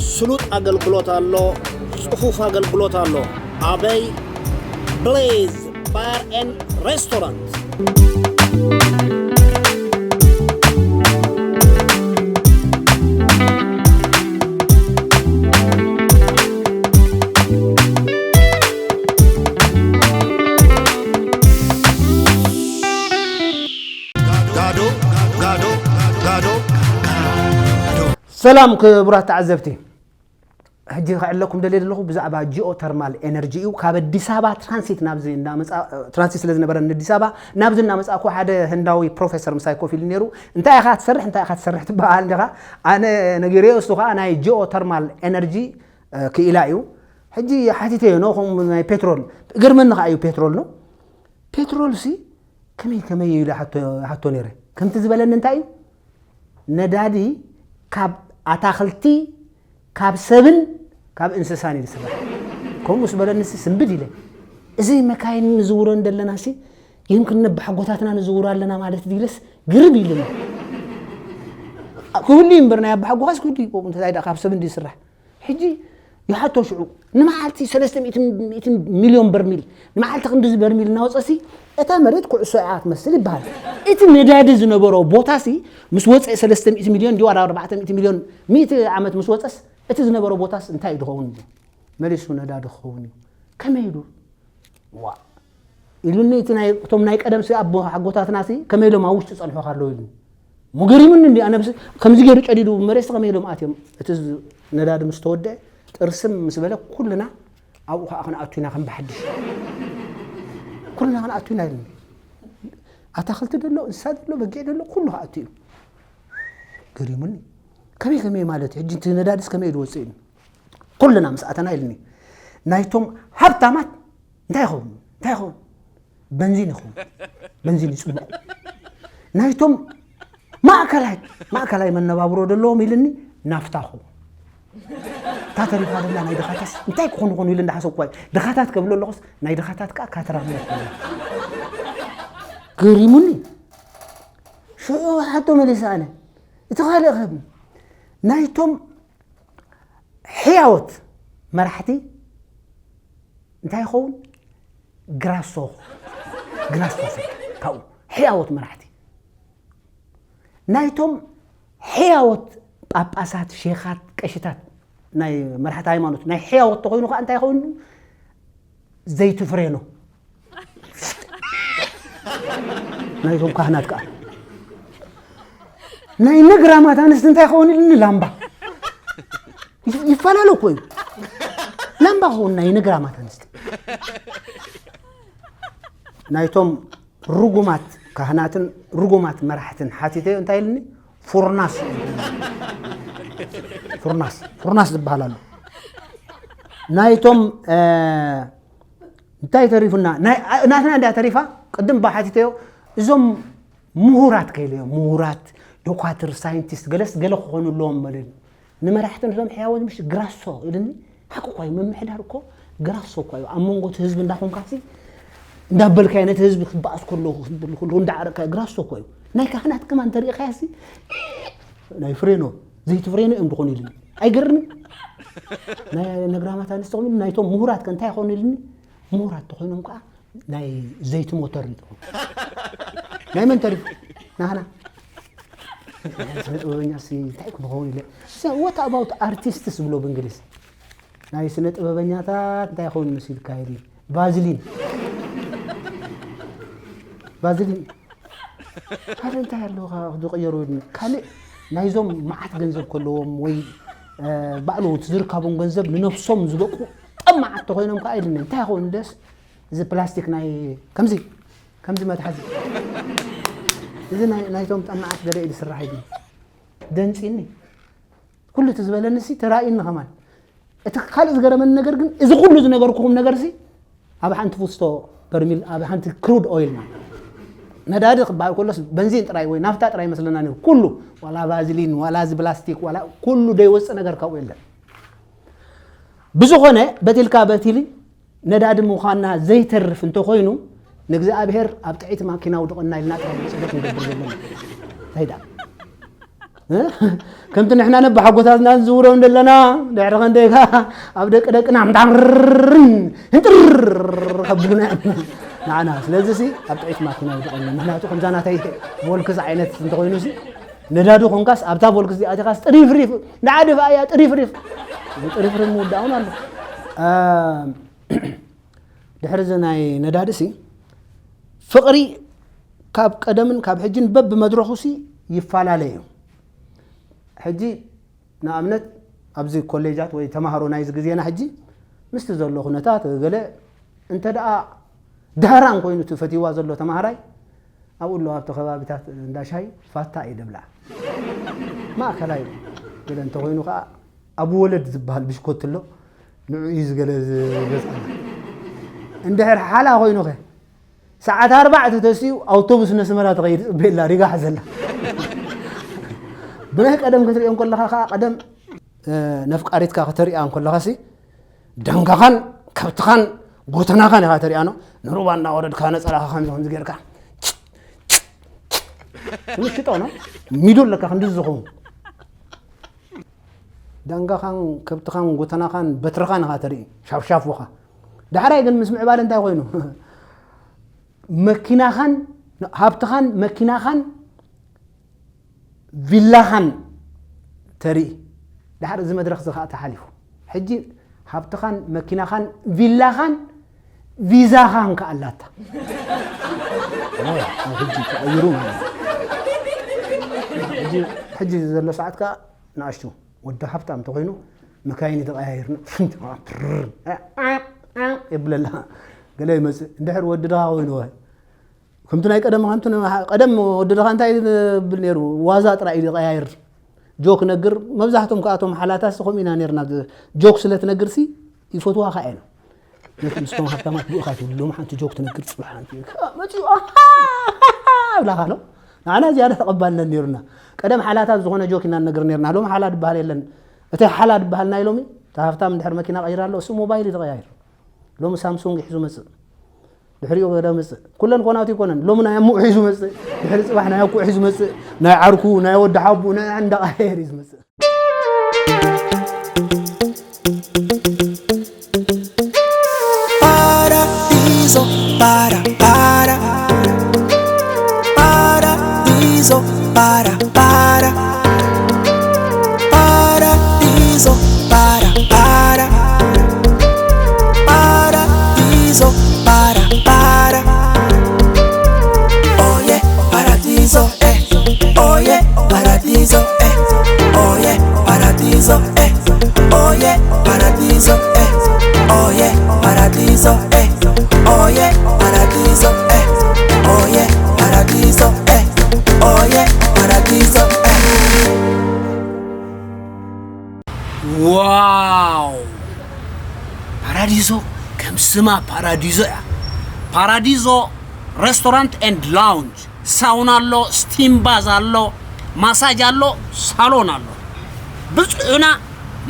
ስሉጥ ኣገልግሎት ኣሎ፣ ጽፉፍ ኣገልግሎት ኣሎ። ኣበይ? ብሌዝ ባር ኤንድ ሬስቶራንት። ጋዶ፣ ጋዶ፣ ጋዶ፣ ጋዶ። ሰላም ክቡራት ተዓዘብቲ፣ ሕጂ ክዕለኩም ደልየ ዘለኹ ብዛዕባ ጂኦ ተርማል ኤነርጂ እዩ። ካብ ኣዲስ ኣበባ ትራንሲት ናብዚ እናመጻ-፣ ትራንሲት ስለ ዝነበረ ንኣዲስ ኣበባ ናብዚ እናመጻእኩ ሓደ ህንዳዊ ፕሮፌሰር ምሳይ ኮፍ ኢሉ ነይሩ። "እንታይ ኢኻ ትሰርሕ፣ እንታይ ኢኻ ትሰርሕ ትበሃል እንዲኻ?" ኣነ ነጊረዮ፣ እሱ ኸኣ ናይ ጂኦ ተርማል ኤነርጂ፣ እ፣ ክኢላ እዩ። ሕጂ ሓቲተዮ፣ "ኖ፣ ከምኡ ናይ ፔትሮል እግርመኒ ኸኣ እዩ፣ ፔትሮል ኖ?" ፔትሮልሲ ከመይ ከመይ እዩ ኢለ ሓቶ-፣ ሓቶ ነይረ። ከምቲ ዝበለኒ እንታይ እዩ? ነዳዲ ካብ ኣታኽልቲ፣ ካብ ሰብን ካብ እንስሳን እዩ ዝስራሕ። ከምኡስ በለኒሲ ስንብድ ኢለ። እዚ መካይን ንዝውሮ እንደለናሲ፣ ይምክን ነባሓጎታትና ንዝውሮ ኣለና ማለት ድዩ ኢለስ ግርም ኢሉኒ። ክህሉ እዩ እምበር ናይ ኣባሓጎኻስ ክህሉ እዩ። ከምኡ እንታይ ደኣ ካብ ሰብ እንድዩ ዝስራሕ። ሕጂ ይሓቶ ሽዑ፣ "ንመዓልቲ ሰለስተ ሚእቲ ሚልዮን በርሚል፣ ንመዓልቲ ክንድዚ በርሚል እናወጸሲ፣ እታ መሬት ኩዕሶ እያ ትመስል" ይበሃል። እቲ ነዳዲ ዝነበሮ ቦታሲ ምስ ወጸ፣ ሰለስተ ሚእቲ ሚልዮን ድዩ ዋላ ኣርባዕተ ሚእቲ ሚልዮን፣ ሚእቲ ዓመት ምስ ወጸስ፣ እቲ ዝነበሮ ቦታስ እንታይ እዩ ዝኸውን? መሊሱ ነዳዲ ክኸውን እዩ። ከመይ ኢሉ? ዋ። ኢሉኒ፣ እቲ ናይ፣ እቶም ናይ ቀደም ሲ ኣቦ ሓጎታትና ሲ ከመይ ኢሎም ኣብ ውሽጢ ጸንሑ ከለዉ ኢሉኒ። እሞ ገሪሙኒ እንዲ፣ ኣነ ብስ-፣ ከምዚ ገይሩ ጨዲዱ መሬት ከመይ ኢሎም ኣትዮም? እቲ ዝ-፣ ነዳዲ ምስ ተወደአ፣ ጥርስም ምስ በለ፣ ኩልና ኣብኡ ከኣ ክንኣቱ ኢና ከም ብሓድሽ። ኩልና ክንኣቱ ኢና ኢሉኒ። ኣታኽልቲ ደሎ፣ እንስሳ ደሎ፣ በጊዕ ደሎ፣ ኩሉ ክኣቱ እዩ። ገሪሙኒ። ከመይ ከመይ ማለት እዩ? ሕጂ እቲ ነዳድስ ከመይ ኢሉ ወፅእ ኢሉ? ኩልና ምስ ኣተና ኢልኒ። ናይቶም ሃብታማት እንታይ ይኸውን? እንታይ ይኸውን? በንዚን ይኸውን። በንዚን እዩ ጽቡቕ። ናይቶም ማእከላይ፣ ማእከላይ መነባብሮ ዘለዎም ኢልኒ፣ ናፍታ ይኸውን። እታ ተሪፋ ደላ ናይ ድኻታስ እንታይ ክኾኑ ይኾኑ ኢለ እንዳሓሰብኩ እኳ እዩ። ድኻታት ከብሎ ኣለኹስ ናይ ድኻታት ከኣ ካትራመ ይኾኑ። ገሪሙኒ። ሽዑ ሕቶ መሊሰ ኣነ። እቲ ካልእ ከ ናይቶም ሕያዎት መራሕቲ እንታይ ይኸውን? ግራሶ፣ ግራሶ ፍርቂ ካብኡ ሕያዎት መራሕቲ። ናይቶም ሕያዎት ጳጳሳት፣ ሼኻት፣ ቀሽታት፣ ናይ መራሕቲ ሃይማኖት ናይ ሕያዎት ተኾይኑ ከኣ እንታይ ይኸውን? ዘይቲ ፍሬኖ። ናይቶም ካህናት ከኣ። ናይ ነግራማት ኣንስቲ እንታይ ይኸውን ኢልኒ? ላምባ። ይፍ-፣ ይፈላለ እኮ እዩ። ላምባ ክኸውን ናይ ነግራማት ኣንስቲ። ናይቶም ርጉማት ካህናትን ርጉማት መራሕትን ሓቲተዮ እንታይ ኢልኒ? ፉርናስ። ፉርናስ፣ ፉርናስ ዝበሃል ኣሎ። ናይቶም፣ እ፣ እንታይ ተሪፉና? ናይ፣ ናትና እንዳ ተሪፋ፣ ቅድም ባሓቲተዮ፣ እዞም ምሁራት ከይለዮም፣ ምሁራት፣ ዶኳትር፣ ሳይንቲስት፣ ገለስ ገለ ክኾኑ ኣለዎም በለኒ። ንመራሕቲ ነቶም ሕያዎት ምሽ ግራሶ ኢልኒ። ሓቂ እኳ እዩ፣ ምምሕዳር እኮ ግራሶ እኳ እዩ። ኣብ መንጎ እቲ ህዝቢ እንዳኾንካሲ፣ እንዳበልካዮ ነቲ ህዝቢ ክበኣስ ከሎ፣ ክብል ከሎ፣ እንዳዓረቅካዮ ግራሶ እኳ እዩ። ናይ ካህናት ከማን እንተሪእካዮሲ፣ ናይ ፍሬኖ፣ ዘይቲ ፍሬኖ እዮም ዝኾኑ ኢልኒ። ኣይገርምን? ናይ ነግራማት ኣንስቲ ኾኑ፣ ናይቶም ምሁራት ከ እንታይ ይኾኑ ኢልኒ? ምሁራት ተኾይኖም ከኣ ናይ ዘይቲ ሞተር እዩ ዝኾኑ። ናይ መን ተሪፉ? ናህና። ናይ ስነ ጥበበኛ ሲ እንታይ ክንኸውን ኢለ። So, what about artists ዝብሎ ብእንግሊዝ? ናይ ስነ ጥበበኛታት እንታይ ይኸውን መሲልካ ኢልኒ? ቫዝሊን። ቫዝሊን። ካልእ እንታይ ኣለዎ ካብ ዝቕየሩ ኢልኒ? ካልእ ናይዞም መዓት ገንዘብ ከለዎም ወይ፣ እ፣ ባዕሉ እቲ ዝርካቦም ገንዘብ ንነብሶም ዝበቁ ጠማዓት ተኾይኖም ከኣ ኢልኒ። እንታይ ይኸውን ደስ? እዚ ፕላስቲክ ናይ ከምዚ፣ ከምዚ መትሓዚ። እዚ ናይ፣ ናይቶም ጠማዓት ገለ ኢሉ ዝስራሕ ኢልኒ። ደንጺኒ። ኩሉ እቲ ዝበለኒሲ ተራእዩኒ ከማን። እቲ ካልእ ዝገረመኒ ነገር ግን፣ እዚ ኩሉ ዝነገርኩኹም ነገርሲ ኣብ ሓንቲ ፉስቶ በርሚል፣ ኣብ ሓንቲ ክሩድ ኦይል ማለት፣ ነዳዲ ክበሃል ከሎስ በንዚን ጥራይ ወይ ናፍታ ጥራይ ይመስለና ነይሩ። ኩሉ፣ ዋላ ቫዝሊን፣ ዋላ እዚ ፕላስቲክ፣ ዋላ ኩሉ ዘይወጽእ ነገር ካብኡ የለን። ብዝኾነ፣ በቲልካ በቲሊ ነዳዲ ምዃንና ዘይተርፍ እንተኾይኑ፣ ንእግዚኣብሔር ኣብ ጥዕይቲ ማኪና ውድቐና ኢልና ጥራይ ጸሎት ንገብር ዘለና። እንታይ ደኣ? እ? ከምቲ ንሕና ነባሓጎታትና ንዝውሮም ዘለና፣ ድሕሪ ኸንደይ ከኣ ኣብ ደቂ ደቅና ምታምርን ህንጥር ከብሉና እዮም ንዓና። ስለዚሲ ኣብ ጥዒት ማኪና ይድቐኒ። ምኽንያቱ ከምዛ ናተይ ቮልክስ ዓይነት እንተኾይኑሲ፣ ነዳዲ ኾንካስ ኣብታ ቮልክስ እዚኣ ኣቲኻስ ጥሪፍሪፍ፣ ንዓ ድፋ እያ ጥሪፍሪፍ። ጥሪፍሪፍ ምውዳእ እውን ኣሎ። እ፣ ድሕሪ እዚ ናይ ነዳዲሲ፣ ፍቕሪ ካብ ቀደምን ካብ ሕጅን በብመድረኹሲ ይፈላለ እዩ። ሕጂ ንኣብነት ኣብዚ ኮሌጃት ወይ ተማሃሮ ናይዚ ግዜና ሕጂ ምስቲ ዘሎ ኩነታት ገለ እንተ ደኣ ዳህራን ኮይኑ እቲ ፈትይዋ ዘሎ ተማሃራይ ኣብኡ ኣሎ ኣብቲ ከባቢታት እንዳ ሻሂ ፋታ እዩ ድብላ። ማእከላይ ገለ እንተኾይኑ ከኣ ኣብ ወለድ ዝበሃል ብሽኮት ኣሎ ንዑ እዩ ዝገለ ዝበጽሓ። እንድሕር ሓላ ኮይኑኸ ሰዓት ኣርባዕተ ተሲኡ ኣውቶቡስ ነስመራ ትኸይድ ጽበየላ ሪጋ ሓዘላ። ብናይ ቀደም ክትሪኦ እንከለኻ ከዓ ቀደም፣ እ፣ ነፍቃሪትካ ከተሪኣ እንከለኻሲ ዳንጋኻን ከብትኻን ጎተናኻን ኢኻ ተሪኣኖ። ንሩባ እናወረድካ ነጸላኻ ከምዚ ከምዚ ጌርካ ትምሽጦ ነው። ሚዶ ኣለካ ክንዲ ዝኸውን። ዳንጋኻን ከብትኻን ጎተናኻን በትርኻን ኢኻ ተርኢ፣ ሻፍሻፍኻ። ዳሕራይ ግን ምስ ምዕባለ እንታይ ኮይኑ? መኪናኻን ሃብትኻን መኪናኻን ቪላኻን ተርኢ። ድሓር እዚ መድረኽ እዚ ኸኣ ተሓሊፉ። ሕጂ ሃብትኻን መኪናኻን ቪላኻን ቪዛኻን ከኣ ኣላታ። ኦ፣ ኣብ ሕጂ ተቐይሩ ማለት እዩ። ሕጂ፣ ሕጂ ዘሎ ሰዓት ከኣ ንኣሽቱ ወዲ ሃብታም እንተኾይኑ መካይን ተቐያይርና የብለላ። ገለ ይመጽእ። እንድሕር ወዲ ድኻ ኮይኑ ከምቲ ናይ ቀደም፣ ከምቲ ናይ ቀደም ወዲ ድኻ እንታይ ይብል ነይሩ? ዋዛ ጥራይ እዩ ዝቐያይር። ጆክ ነግር፣ መብዛሕቶም ከኣቶም ሓላታት ከምኡ ኢና ነርና። ጆክ ስለ ትነግርሲ ይፈትዋ ከኣ እዮም። ነቲ ምስቶም ሃብታማት ብኡኻ ትብሉ፣ ሎሚ ሓንቲ ጆክ ትነግር፣ ጽባሕ ሓንቲ ከኣ መጺኡ፣ ኣሃ፣ ኣብላኻ ኣሎ። ንዓና ዝያዳ ተቐባልነት ነይሩና። ቀደም ሓላታት ዝኾነ ጆክ ኢና ንነግር ነርና። ሎሚ ሓላ ድበሃል የለን። እቲ ሓላ ድበሃል ናይ ሎሚ፣ እቲ ሃብታም እንድሕር መኪና ቀይራ ኣሎ፣ እሱ ሞባይል እዩ ዝቐያይር። ሎሚ ሳምሱንግ ሒዙ መጽእ። ድሕሪኡ ገለ መጽእ። ኩለን ኮናቱ ይኮነን። ሎሚ ናይ ኣሙኡ ሒዙ መጽእ። ድሕሪ ጽባሕ ናይ ኣኩኡ ሒዙ መጽእ። ናይ ዓርኩ፣ ናይ ወዲ ሓቡ፣ ናይ እንዳቐያየር እዩ ዝመጽእ። Paradiso, para, para. Paradiso, para, para. Paradiso, para, para. Paradiso, para, para. Oye, paradiso, eh. Oye, paradiso, eh. Oye, paradiso, eh. Oye, paradiso, eh. Oye, paradiso, eh. Oye, paradiso, eh. Oye, paradiso, eh. Oye, paradiso, eh. ዋው! ፓራዲዞ ከም ስማ ፓራዲዞ እያ። ፓራዲዞ ሬስቶራንት ኤንድ ላውንጅ፣ ሳውና ኣሎ፣ ስቲም ባዝ ኣሎ፣ ማሳጅ ኣሎ፣ ሳሎን ኣሎ። ብጽዑና፣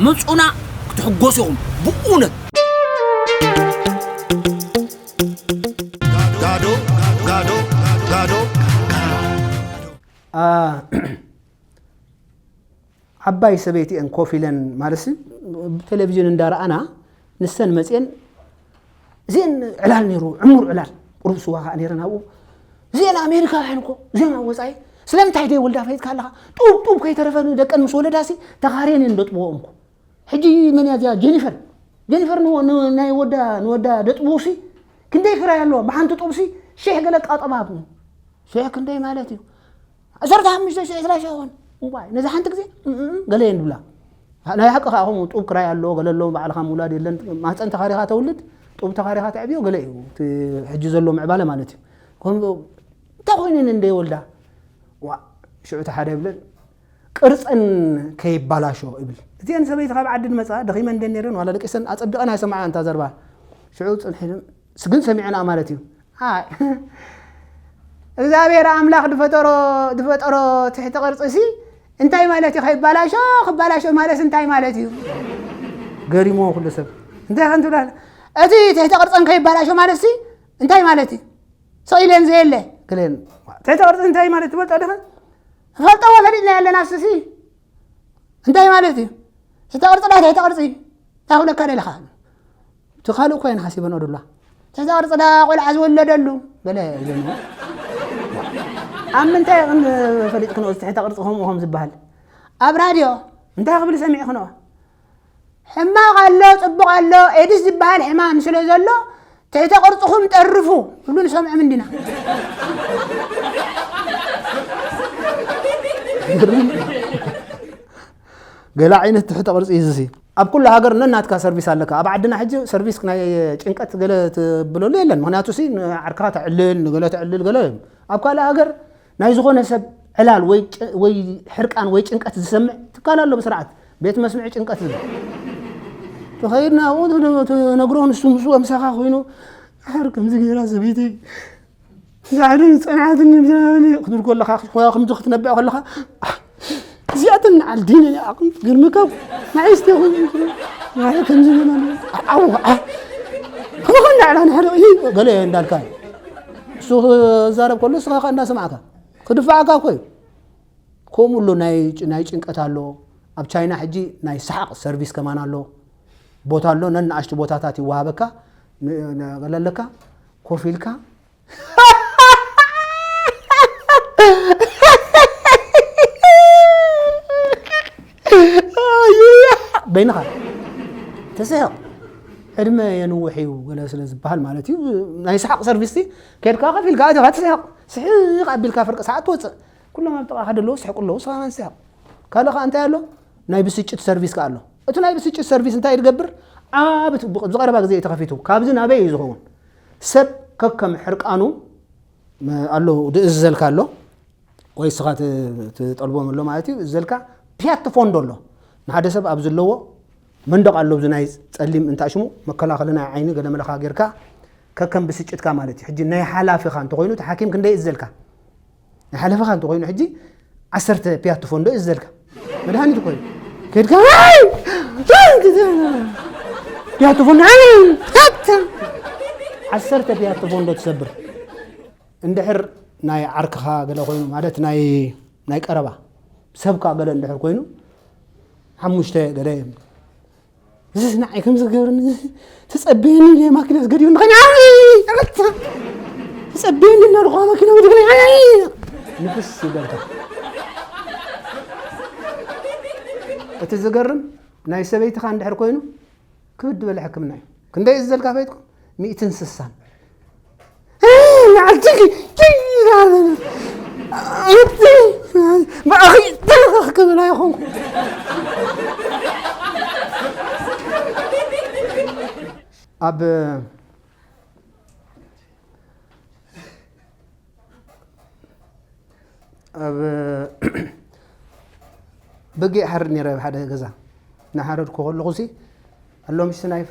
ምጹና፣ ክትሕጎሱ ኢኹም ብእውነት። ጋዶ፣ ጋዶ፣ ጋዶ። አ፣ ዓባይ ሰበይቲ እየን ኮፍ ኢለን፣ ማለትሲ ብቴሌቪዥን እንዳረኣና ንሰን መፅየን፣ እዚአን ዕላል ነይሩ፣ ዕሙር ዕላል፣ ቁሩብ ስዋ ከዓ ነይረን ኣብኡ። እዚአን ኣሜሪካውያን እኮ፣ እዚአን ኣብ ወፃኢ፣ ስለምንታይ ደይ ወልዳ ፈይጥካ ኣለኻ? ጡብ ጡብ ከይተረፈ ንደቀን ምስ ወለዳሲ ተኻርየን እየን ደጥብኦም እኮ። ሕጂ መን እያ እዚኣ? ጀኒፈር። ጀኒፈር ንወ-፣ ን-፣ ናይ ወዳ፣ ንወዳ ደጥብውሲ ክንደይ ክራይ ኣለዎ? ብሓንቲ ጡብሲ ሽሕ ገለ ቃጠባ። ሽሕ ክንደይ ማለት እዩ? ዓሰርተ ሓሙሽተ ሽሕ፣ ዕስራ ሽሕ ይኾን። እዋይ፣ ነዚ ሓንቲ ግዜ፣ እም፣ እም፣ ገለ እየን ድብላ። ናይ ሓቂ ከኣ ከምኡ ጡብ ክራይ ኣለዎ፣ ገለ ኣለዎ፣ ባዕልኻ ምውላድ የለን። ማህፀን ተኻሪኻ ተውልድ፣ ጡብ ተኻሪኻ ተዕብዮ፣ ገለ እዩ። እቲ ሕጂ ዘሎ ምዕባለ ማለት እዩ። ከምኡ፣ እንታይ ኮይነን እንደ ይወልዳ? ዋ፣ ሽዑ እቲ ሓደ ይብለን፣ ቅርፀን ከይባላሾ ይብል። እዚአን ሰበይቲ ካብ ዓዲ ድመፃ፣ ደኺመን እንደ ነይረን፣ ዋላ ደቂሰን ኣፀቢቐን ኣይሰማዓን እታ ዘርባ። ሽዑ ፅንሕ ኢለን፣ ግን ሰሚዐንኣ ማለት እዩ። ኣይ፣ እግዚኣብሔር ኣምላኽ ድፈጠሮ፣ ድፈጠሮ ትሕቲ ቅርፂ ሲ እንታይ ማለት እዩ? ከይባላሾ፣ ክባላሾ ማለት እንታይ ማለት እዩ? ገሪሞ ኩሉ ሰብ። እንታይ ከም ትብላ፣ እቲ ትሕቲ ቅርፀን ከይባላሾ ማለት ሲ እንታይ ማለት እዩ? ስቕ ኢለን ዘየለ። ክለን፣ ትሕቲ ቅርፂ እንታይ ማለት ትፈልጦ ዲኻ? ፈልጠዎ ፈሊጥና ያለና ስሲ እንታይ ማለት እዩ? ትሕተ ቅርጺ ዳ ትሕተ ቅርጺ ታኹለካ ደለኻ ትኻልእ እኮ ይንሓሲበን ዱላ ትሕተ ቅርጺ ዳ ቆልዓ ዝወለደሉ ገለ ይብሉ። ኣብ ምንታይ ከም ፈሊጥክንኦ ትሕተ ቅርጺ ከምኡ ከም ዝበሃል ኣብ ራድዮ እንታይ ክብል ሰሚዕክንኦ? ሕማቕ ኣሎ፣ ጽቡቕ ኣሎ፣ ኤድስ ዝበሃል ሕማም ስለ ዘሎ ትሕተ ቅርጽኹም ጠርፉ ክብሉ ንሰምዖም እንዲና። ገለ ዓይነት ትሕተ ቅርጺ እዩ እዚ። ኣብ ኩሉ ሃገር ነናትካ ሰርቪስ ኣለካ። ኣብ ዓድና ሕጂ ሰርቪስ ናይ ጭንቀት ገለ ትብለሉ የለን። ምኽንያቱ ሲ ንዓርክኻ ተዕልል፣ ንገለ ተዕልል ገለ እዮም። ኣብ ካልእ ሃገር ናይ ዝኾነ ሰብ ዕላል ወይ ጭ- ወይ ሕርቃን ወይ ጭንቀት ዝሰምዕ ትካል ኣሎ ብስርዓት ቤት መስምዒ ጭንቀት ዝብል ተኸይድና ኣብኡ ትነ- ትነግሮ ንሱ ምስኡ ምሳኻ ኮይኑ ሕር ከምዚ ገይራ ሰበይተይ ዛዕዱ ጸንዓትኒ ምናምን ክትብል ከለኻ ከምዚ ክትነብዕ ከለኻ እዚኣተን ንዓል ዲነ ይኣኹም ግርምካ ንዓይ ስቴኹም ከምዚ ይብላሉ ኣው ከምኹን ንዓላ ንሕርቕ እዩ ገለ እንዳልካ እሱ ክዛረብ ከሎ ንስኻ ከ እንዳሰማዕካ ክድፋዓካ እኮ እዩ። ከምኡ ኣሎ ናይ ጭ- ናይ ጭንቀት ኣሎ። ኣብ ቻይና ሕጂ ናይ ሰሓቕ ሰርቪስ ከማን ኣሎ። ቦታ ኣሎ ነንኣሽቱ ቦታታት ይወሃበካ ን- ን- ገለ ኣለካ ኮፍ ኢልካ በይንኻ ተስሕቕ ዕድመ የንውሕ እዩ ገለ ስለ ዝበሃል ማለት እዩ። ናይ ሰሓቕ ሰርቪስ ከድካ ከፍ ኢልካ ኣቲኻ ትስሕቕ ስሕቕ ኣቢልካ ፍርቂ ሰዓት ትወፅእ። ኩሎም ኣብ ጥቓኻ ደለዉ ስሕቁ ኣለዉ ስኻ ንስሕቕ። ካልእ ከዓ እንታይ ኣሎ? ናይ ብስጭት ሰርቪስ ከዓ ኣሎ። እቲ ናይ ብስጭት ሰርቪስ እንታይ ዝገብር? ኣብ ዝቐረባ ግዜ እዩ ተኸፊቱ። ካብዚ ናበይ እዩ ዝኸውን? ሰብ ከከም ሕርቃኑ ኣሎ ዝእዝዘልካ ኣሎ ወይ እስኻ ትጠልቦም ኣሎ ማለት እዩ። እዘልካ ፒያቶ ፎንዶ ኣሎ ንሓደ ሰብ ኣብ ዘለዎ መንደቕ ኣሎ እዚ ናይ ጸሊም እንታይ ሽሙ መከላኸሊ ናይ ዓይኒ ገለ መለኻ ጌርካ ከከም ብስጭትካ ማለት እዩ። ሕጂ ናይ ሓላፊኻ እንተኾይኑ እቲ ሓኪም ክንደይ እዘልካ ናይ ሓለፈኻ እንተኾይኑ ሕጂ ዓሰርተ ፒያቶ ፎንዶ እዘልካ መድሃኒት ኮይኑ ከድካ ፒያቶ ፎንዶ ዓሰርተ ፒያቶ ፎንዶ ትሰብር እንድሕር ናይ ዓርክኻ ገለ ኮይኑ ማለት ናይ ናይ ቀረባ ሰብካ ገለ እንድሕር ኮይኑ ሓሙሽተ ገለ እዮም። እዚስ ንዓይ ከም ዝገብርኒ ትጸበየኒ ኢለ ማኪና ዝገዲቡ ንኸይነ ትጸበየኒ እናልኳ ማኪና ወዲ ንፍስ ይበልካ። እቲ ዝገርም ናይ ሰበይትኻ እንድሕር ኮይኑ ክብድ ዝበለ ሕክምና እዩ። ክንደይ እዩ ዝዘልካ ፈይትኩም? ሚእትን ስሳን መዓልቲ ብኣኺ ክብል ኣይኾንኩ ኣብ ኣብ በጊዕ ሓርድ ነይረ ኣብ ሓደ ገዛ እናሓረድኩ ከለኹ ሲ ኣሎ ምሽ ናይ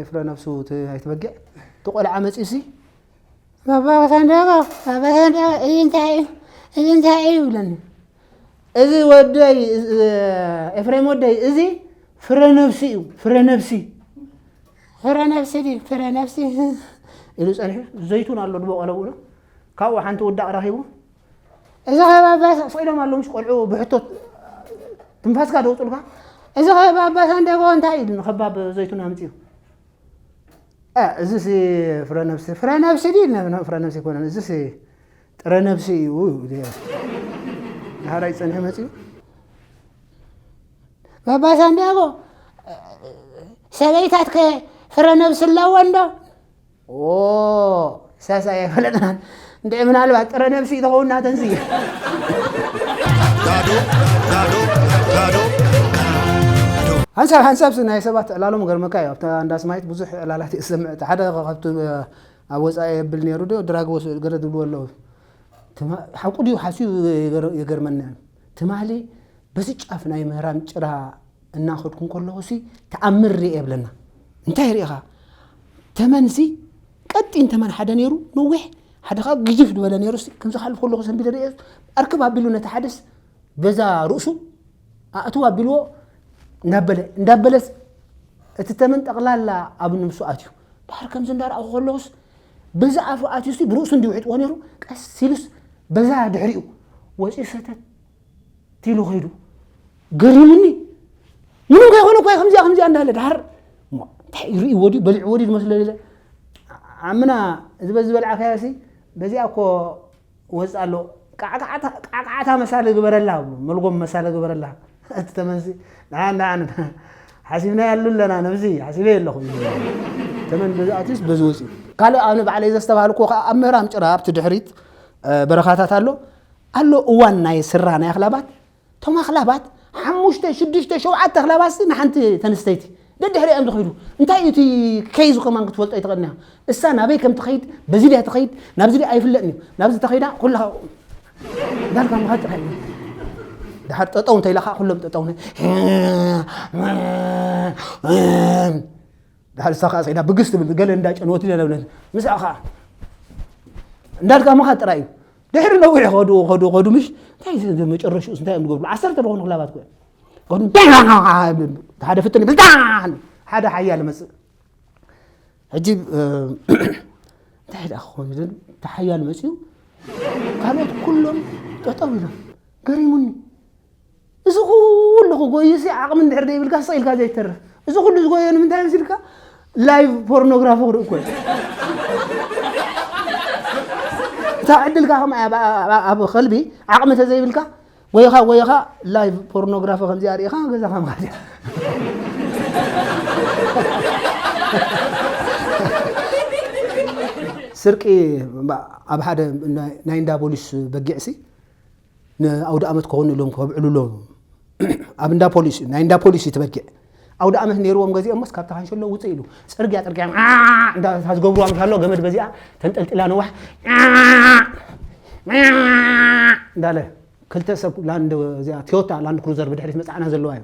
ፍረ ነብሱ ናይቲ በጊዕ እቲ ቆልዓ መፂኡ ሲ ባባ ሳንዳባ ባባ ሳንዳባ እዚ እንታይ እዩ እዚ እንታይ እዩ ይብለኒ። እዚ ወደይ ኤፍሬም ወደይ እዚ ፍረ ነብሲ እዩ ፍረ ነብሲ ፍረ ነብሲ ድዩ ፍረ ነብሲ ኢሉ ጸኒሑ ዘይቱን ኣሎ ድቦ ቀለብኡ ነው ካብኡ ሓንቲ ውዳቕ ረኺቡ እዚ ኸባባ ስቕ ኢሎም ኣለዉ ምስ ቆልዑ ብሕቶ ትንፋስካ ደውፅልካ እዚ ኸባባ ሳንዳባ እንታይ ኢሉ ንኸባብ ዘይቱን ኣምፅኡ እዚ ሲ ፍረ ነብሲ ፍረ ነብሲ ድዩ ፍረ ነብሲ ይኮነን እዚ ሲ ጥረ ነብሲ እዩ ድሃራይ ጸኒሑ መጺኡ ባባ ሳንዲያጎ ሰበይታትከ ፍረ ነብሲ ኣለወን ዶ ሳሳ የፈለጥናን እንደ ምናልባት ጥረ ነብሲ ተኸውን ናተንሲ ሓንሳብ ሓንሳብ ናይ ሰባት ዕላሎም ገርመካ እዩ ኣብታ እንዳስማይት ብዙሕ ዕላላት ይሰምዕ ሓደ ካብቲ ኣብ ወጻኢ የብል ነይሩ ዶ ድራግ ወስድ ገለ ዝብሉ ኣለዉ። ትማ- ሓቁ ድዩ ሓስዩ ይገር- ይገርመኒ። ትማሊ በዚ ጫፍ ናይ ምህራም ጭራ እናኸድኩ እንከለኹ ሲ ተኣምር ርኤ የብለና። እንታይ ርኢኻ? ተመን ሲ ቀጢን ተመን ሓደ ነይሩ ነዊሕ ሓደ ከዓ ግጅፍ ዝበለ ነይሩ ሲ ከምዚ ካልፍ ከለኹ ሰንቢደ ርኤ ኣርክብ ኣቢሉ ነቲ ሓደስ በዛ ርእሱ ኣእትው ኣቢልዎ እንዳበለ እንዳበለስ እቲ ተመን ጠቕላላ ኣብ ነብሱ ኣትዩ። ድሓር ከምዚ እንዳረኣኹ ከለኹስ በዛ ኣፉ ኣትዩሲ ብርእሱ እንዲውሕጥዎ ነይሩ ቀስ ኢሉስ በዛ ድሕሪኡ ወፂኡ ሰተት ትሉ ኸይዱ ገሪሙኒ። ምንም ከይኾነ እኳ ከምዚኣ ከምዚኣ እንዳለ ድሓር እንታይ ይርእይዎ ድዩ በሊዕዎ ድዩ ዝመስለ ኢለ ኣምና ዝበ ዝበልዓካዮ ሲ በዚኣ እኮ ወፅእ ኣሎ። ቃዕቃዕታ መሳለ ግበረላ፣ መልጎም መሳለ ግበረላ። እቲ ተመንሲ ንዓን ንዓን ሓሲብና ያሉ ኣለና ነብሲ ሓሲበ የለኹ። ተመን በዚ ኣትዩስ በዚ ወፅኡ። ካልእ ኣነ ባዕለይ ዘስተባሃልኩ ከዓ ኣብ ምህራም ጭራ ኣብቲ ድሕሪት በረኻታት ኣሎ ኣሎ እዋን ናይ ስራ ናይ ኣኽላባት እቶም ኣኽላባት ሓሙሽተ ሽዱሽተ ሸውዓተ ኣኽላባት ንሓንቲ ተንስተይቲ ደድሕሪኦም ዝኸይዱ እንታይ እዩ እቲ ከይዙ ከማን ክትፈልጦ ይትኽእልና እሳ ናበይ ከም ትኸይድ በዚ ድያ ትኸይድ ናብዚ ድያ ኣይፍለጥን እዩ ናብዚ ተኸይዳ ኩላ ዳርጋ ምኻድ ጥራይ እዩ ድሓር ጠጠው እንተ ኢላ ከዓ ኩሎም ጠጠው ድሓር እሳ ከዓ ሰይዳ ብግስ ትብል ገለ እንዳጨንወት ኢለ ለብነት ምስኣ ከዓ እንዳልካ ምኻድ ጥራይ እዩ ድሕሪ ነዊሕ ከዱ ከዱ ከዱ ምሽ እንታይ መጨረሽኡ እንታይ እዮም ዝገብሩ ዓሰርተ ዝኾኑ ክላባት ኮ ከዱ ሓደ ፍትን ብልታን ሓደ ሓያል መፅእ ሕጂ እንታይ ደኣ ክኾን ዝብል ተሓያል መፅኡ ካልኦት ኩሎም ጠጠው ኢሎም ገሪሙኒ እዚ ኩሉ ክጎይሲ ዓቕሚ እንድሕር ዘይብልካ ስቕ ኢልካ ዘይተርፍ እዚ ኩሉ ዝጎዮ ንምንታይ ምስ ኢልካ ላይቭ ፖርኖግራፊ ክርኢ እኮ እታ ዕድልካ ከም ኣብ ከልቢ ዓቕሚ ተዘይብልካ ጎይኻ ጎይኻ ላይቭ ፖርኖግራፊ ከምዚኣ ርኢኻ ገዛኻ ምኻድ እያ ስርቂ ኣብ ሓደ ናይ እንዳ ፖሊስ በጊዕሲ ንኣውደ ኣመት ክኾኑ ኢሎም ከብዕሉ ኣለዉ ኣብ እንዳ ፖሊስ ናይ እንዳ ፖሊስ እዩ ትበጊዕ ኣውደ ኣመት ነይርዎም ገዚኦሞስ ካብቲ ካንሸሎ ውፅእ ኢሉ ፅርግያ ፅርግያ እንዳታ ዝገብርዋ ምስ ኣሎ ገመድ በዚኣ ተንጠልጢላ ነዋሕ እንዳለ ክልተ ሰብ ላንድ እዚኣ ቶዮታ ላንድ ክሩዘር ብድሕሪት መፅዓና ዘለዋ እዩ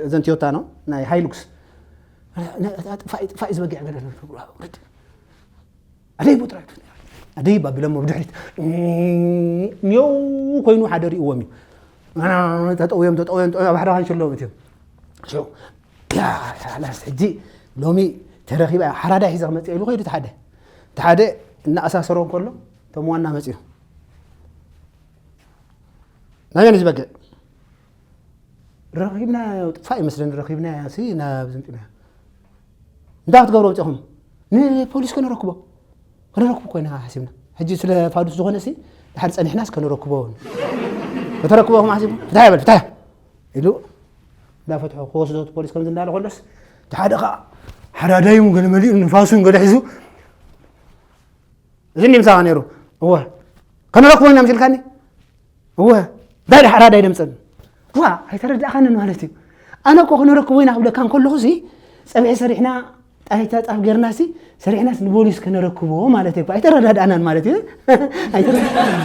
እዘን ቶዮታ ነው ናይ ሃይሉክስ ጥፋእ ጥፋእ ዝበጊዕ ገለ ኣደይ ቦጥራ ኣደይ ባቢሎሞ ብድሕሪት ኔው ኮይኑ ሓደ ሪእዎም እዩ ተጠውዮም ተጠውዮም ጠውዮም ኣብ ሓደ ካንሸሎም እትዮም ላስ ሕጂ ሎሚ ተረኺባ ሓራዳ ሒዘ ክመፅእ ኢሉ ከይዱ ተሓደ ተሓደ እናኣሳሰሮ እንከሎ እቶም ዋና መፅኡ ናበን ዝበግዕ ረኺብና ጥፋእ ይመስለኒ ረኺብና ሲ ናብ ዝምጥና እንታይ ክትገብሮ ወፂኹም ንፖሊስ ከነረክቦ ከነረክቦ ኮይና ሓሲብና ሕጂ ስለ ፋዱስ ዝኾነ ሲ ድሓር ፀኒሕናስ ከነረክቦ ከተረክቦ ከም ሓሲብኩም ፍታ ይበል ፍታ ኢሉ እንዳፈትሖ ክወስዶ ፖሊስ ከምዚ እንዳለ ከሎስ ሓደ ከዓ ሓዳዳይ ገለ መሊኡ ንፋሱን ገለ ሒዙ እዚ እንዲ ምሳኻ ነይሩ እወ ከነረክቦ ኢና ምሲልካኒ እወ እንታይ ዳ ሓራዳ ኣይደምፀን ዋ ኣይተረዳእኻንን ማለት እዩ ኣነ እኮ ክነረክቦ ኢና ክብለካ እንከለኹ ሲ ፀብሒ ሰሪሕና ጣይታ ጣፍ ጌርና ሲ ሰሪሕናስ ንቦሊስ ከነረክቦ ማለት እዩ ኣይተረዳዳእናን ማለት እዩ ኣይተረዳእናን